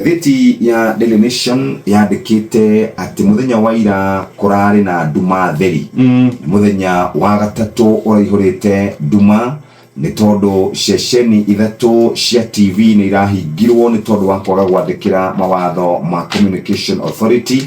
Ngathĩti ya Daily Nation yandĩkĩte atĩ mũthenya wa ira kũrarĩ na nduma theri. Nĩ mũthenya wa gatatũ ũraihũrĩte nduma nĩ tondũ ceceni ithatũ cia TV nĩ irahingirwo nĩ tondũ wa kwaga gwathĩkĩra mawatho ma Communication Authority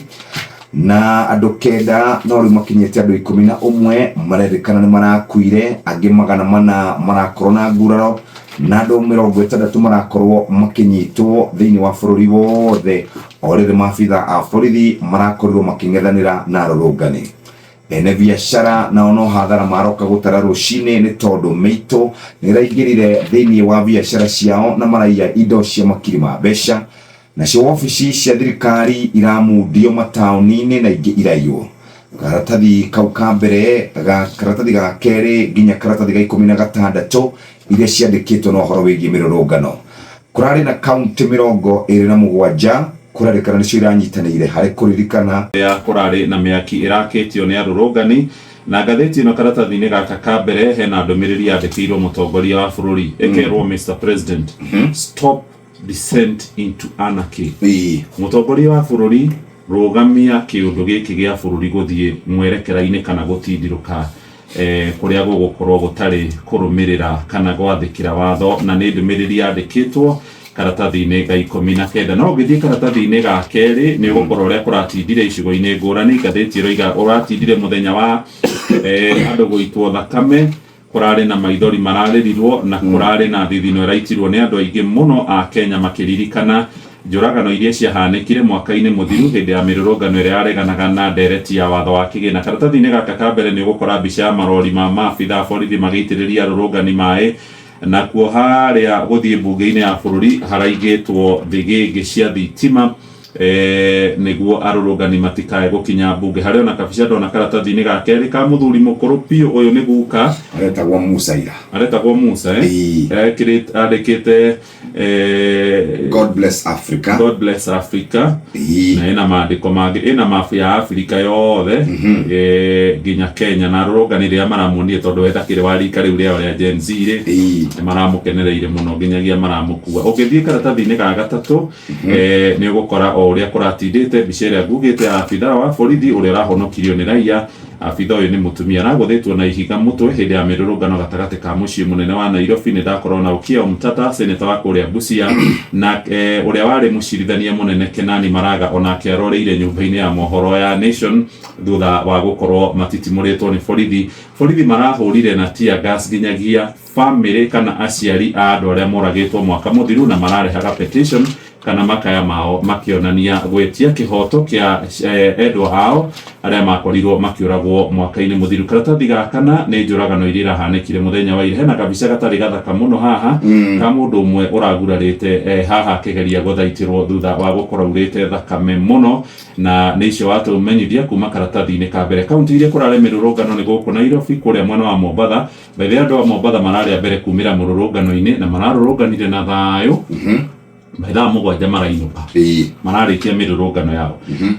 na andũ kenda no rĩu makinyĩte andũ 11 marerĩkana nĩ marakuire, angĩ 400 marakorwo na nguraro na andũ 60 marakorwo makĩnyitwo thĩinĩ wa bũrũri wothe o rĩrĩ maabitha a borithi marakorirwo makĩng'ethanĩra na arũrũngani. Ene biacara nao no hathara maroka gũtara rũcinĩ nĩ tondũ mĩitũ nĩ ĩraingĩrire thĩinĩ wa biacara ciao na maraiya indo cia makiri ma mbeca. Nacio wabici cia thirikari iramundio mataũni-inĩ na ingĩ iraiywo. Karatathi kau ka mbere ga karatathi ga kerĩ nginya karatathi ga 16 iria ciandĩkĩtwo na ũhoro wĩgiĩ mĩrũrũngano. Kũrarĩ na kaunti 27 kũrerĩkana nĩcio iranyitanĩire harĩ kũririkana. Rĩrĩa kũrarĩ na mĩaki ĩrakĩtio nĩ arũrũngani, na ngathĩti ĩno karatathi-inĩ gaka ka mbere hena ndũmĩrĩri yandĩkĩirwo mũtongoria wa bũrũri ĩkerwo Mr President, stop descent into anarchy. Mũtongoria wa bũrũri rũgamia kĩũndũ gĩkĩ gĩa bũrũri gũthiĩ mwerekera-inĩ kana gũtindirũka kũrĩa gũgũkorwo gũtarĩ kũrũmĩrĩra kana gwathĩkĩra watho, na nĩ ndũmĩrĩri yandĩkĩtwo karatathi-inĩ ga 19. No ũngĩthiĩ karatathi-inĩ ga kerĩ nĩ ũgũkora ũrĩa kũratindire icigo-inĩ ngũrani. Ngathĩti ĩroiga ũratindire mũthenya wa andũ gũitwo thakame, kũrarĩ na maithori mararĩrirwo na kũrarĩ na thithino ĩraitirwo nĩ andũ aingĩ mũno a Kenya makĩririkana njũragano iria ciahanĩkire mwaka-inĩ mũthiru hĩndĩ ya mĩrũrũngano ĩrĩa yareganaga na ndereti ya watho wa kĩgĩna. Karatathi-inĩ gaka ka mbere nĩ ũgũkora mbica ya marori ma maabitha a borithi magĩitĩrĩria arũrũngani maĩ, nakuo harĩa gũthiĩ mbunge-inĩ ya bũrũri haraigĩtwo thĩgĩngĩ cia thitima nĩguo arũrũngani matikae gũkinya mbunge. Harĩ ona kabica ndona karatathi-inĩ ga kerĩ ka mũthuri mũkũrũ biũ, ũyũ nĩ guka. Aretagwo Musa ira. Aretagwo Musa, eh? Ĩĩ. Andĩkĩte God bless Africa. God bless Africa. Na ĩna maandĩko mangĩ, ĩna mabu ya Afrika yothe nginya Kenya, na arũrũngani rĩrĩa maramuonire tondũ we ndakĩrĩ wa rika rĩu rĩao rĩa Gen Z rĩ, nĩ maramũkenereire mũno nginyagia maramũkua. Ũngĩthiĩ karatathi-inĩ ga gatatũ nĩ ũgũkora o ũrĩa kũratindĩte mbica ĩrĩa ngugĩte ya abithaa wa borithi ũrĩa ũrahonokirio nĩ raia. Abithaa ũyũ nĩ mũtumia aragũthĩtwo na ihiga mũtwe hĩndĩ ya mĩrũrũngano gatagatĩ ka mũciĩ mũnene wa Nairobi. Nĩ ndakorwo na Okiya Omtatah, seneta wa kũrĩa Busia, na ũrĩa warĩ mũcirithania mũnene Kenani Maraga onake aroreire nyũmba-inĩ ya mohoro ya Nation thutha wa gũkorwo matitimũrĩtwo nĩ borithi. Borithi marahũrire na tear gas nginyagia famĩlĩ kana aciari a andũ arĩa moragĩtwo mwaka mũthiru na mararehaga petition kana makaya mao makĩonania gwĩtia kĩhoto kĩa endwa ao arĩa makorirwo makĩũragwo mwaka-inĩ mũthiru. Karatathi ga kana nĩ njũragano iria irahanĩkire mũthenya wa ira. Hena kabica gatarĩ gathaka mũno haha ka mũndũ ũmwe ũragurarĩte haha akĩgeria gũthaitĩrwo thutha wa gũkorwo aurĩte thakame mũno, na nĩ icio watũmenyithia kuma karatathi-inĩ ka mbere. Kaunti iria kũrarĩ mĩrũrũngano nĩ gũkũ Nairobi, kũrĩa mwena wa Mombatha. By the way, andũ a Mombatha mararĩ a mbere kumĩra mũrũrũngano-inĩ na mararũrũnganire na thayũ. By thaa 7 marainũka. Mararĩkia mĩrũrũngano yao.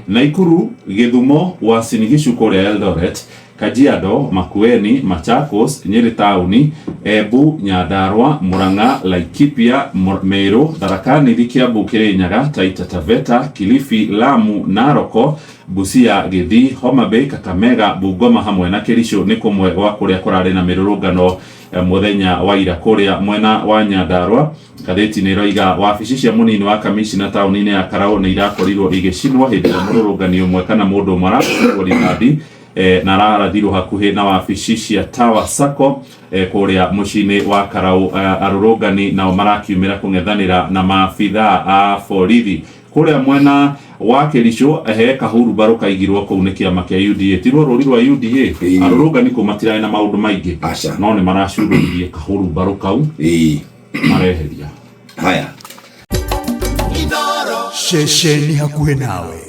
Naikuru, Gĩthumo, Uasin Gishu kũrĩa Eldoret, Kajiado, Makueni, Machakos, Nyeri taũni, Embu, Nyandarua, Murang'a, Laikipia, Meru, Tharaka Nithi, Kiambu, Kirinyaga, Taita Taveta, Kilifi, Lamu, Narok, Busia, Gĩthii, Homa Bay, Kakamega, Bungoma hamwe na Kericho nĩ kũmwe gwa kũrĩa kũrarĩ na mĩrũrũngano mũthenya wa ira. Kũrĩa mwena wa Nyandarua, ngathĩti nĩ ĩroiga wabici cia mũnini wa kamishina taũni-inĩ ya Karau nĩ irakorirwo igĩcinwo hĩndĩ ĩrĩa mũrũrũngani ũmwe kana mũndũ ũmwe arahũrirwo rithathi na ararathirwo hakuhĩ na wabici cia Tower Sacco kũrĩa mũciĩ-inĩ wa Karau. Arũrũngani nao marakiumĩra kũng'ethanĩra na maabithaa a borithi. Kũrĩa mwena wa Kericho he kahurumbarũ kaigirwo kũu nĩ kĩama kĩa UDA. Ti ruo rũri rwa UDA? Arũrũngani kũu matirarĩ na maũndũ maingĩ. Aca. No nĩ maracurũririe kahurumbarũ kau mareheria. Haya. Ceceni hakuhĩ nawe.